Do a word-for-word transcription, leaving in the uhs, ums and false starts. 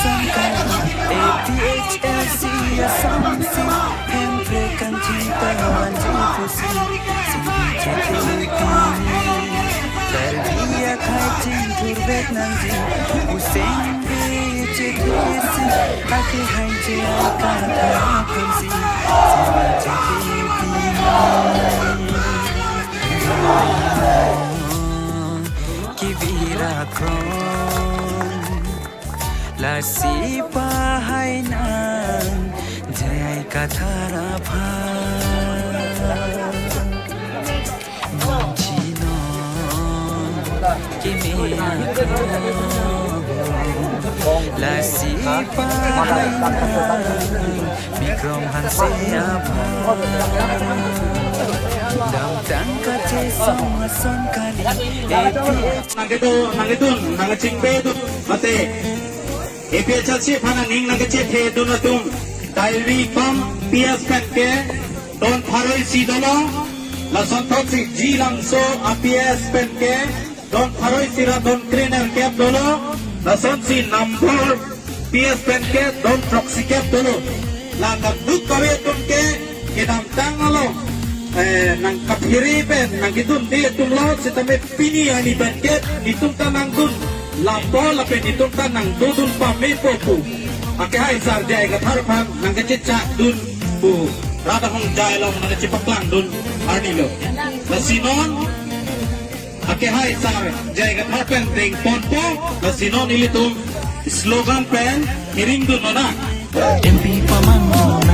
Sangkar A P H L C asam si, Hemprek kangching ta vanji pusi, singbi chete pini. Karbi akhai chingthur vek nangji, useng bi chete si, akehai je akatha aphansi, singbi chete pini. Kivir akrong lasi pahai nang J I Kathar aphan. Munchinon kimi akrong lasi pahai nang Bikrom Hanse aphan. Damtang kachesong ason kali A P H. Nangkedo, nangkedun, nangkachingpedun, mate A P H L C aphan aning nangkachethedun atum, Dairi Pam P S pen ke don pharo isi dolo, lason thotsi Jilangso a P S pen ke don pharo isi ra don krenerkep dolo, lasonsi Nambor P S pen ke don throksi kep dolo. La kaduk kave atum ke kedamtang along, eh, nangkaphere pen nangkedunde atum lo, sitame pini arni pen ke netum ta nangdun lampo lapen netum ta nangdodun pamepo pu akehai sar J I Kathar aphan nangkachechakdun pu rat ahongjai along nangkachepaklangdun arni lo. Lasi non akehai sar J I Kathar pen dengponpo, lasi non ilitum slogan pen hiringdun nona. M P pamang nona.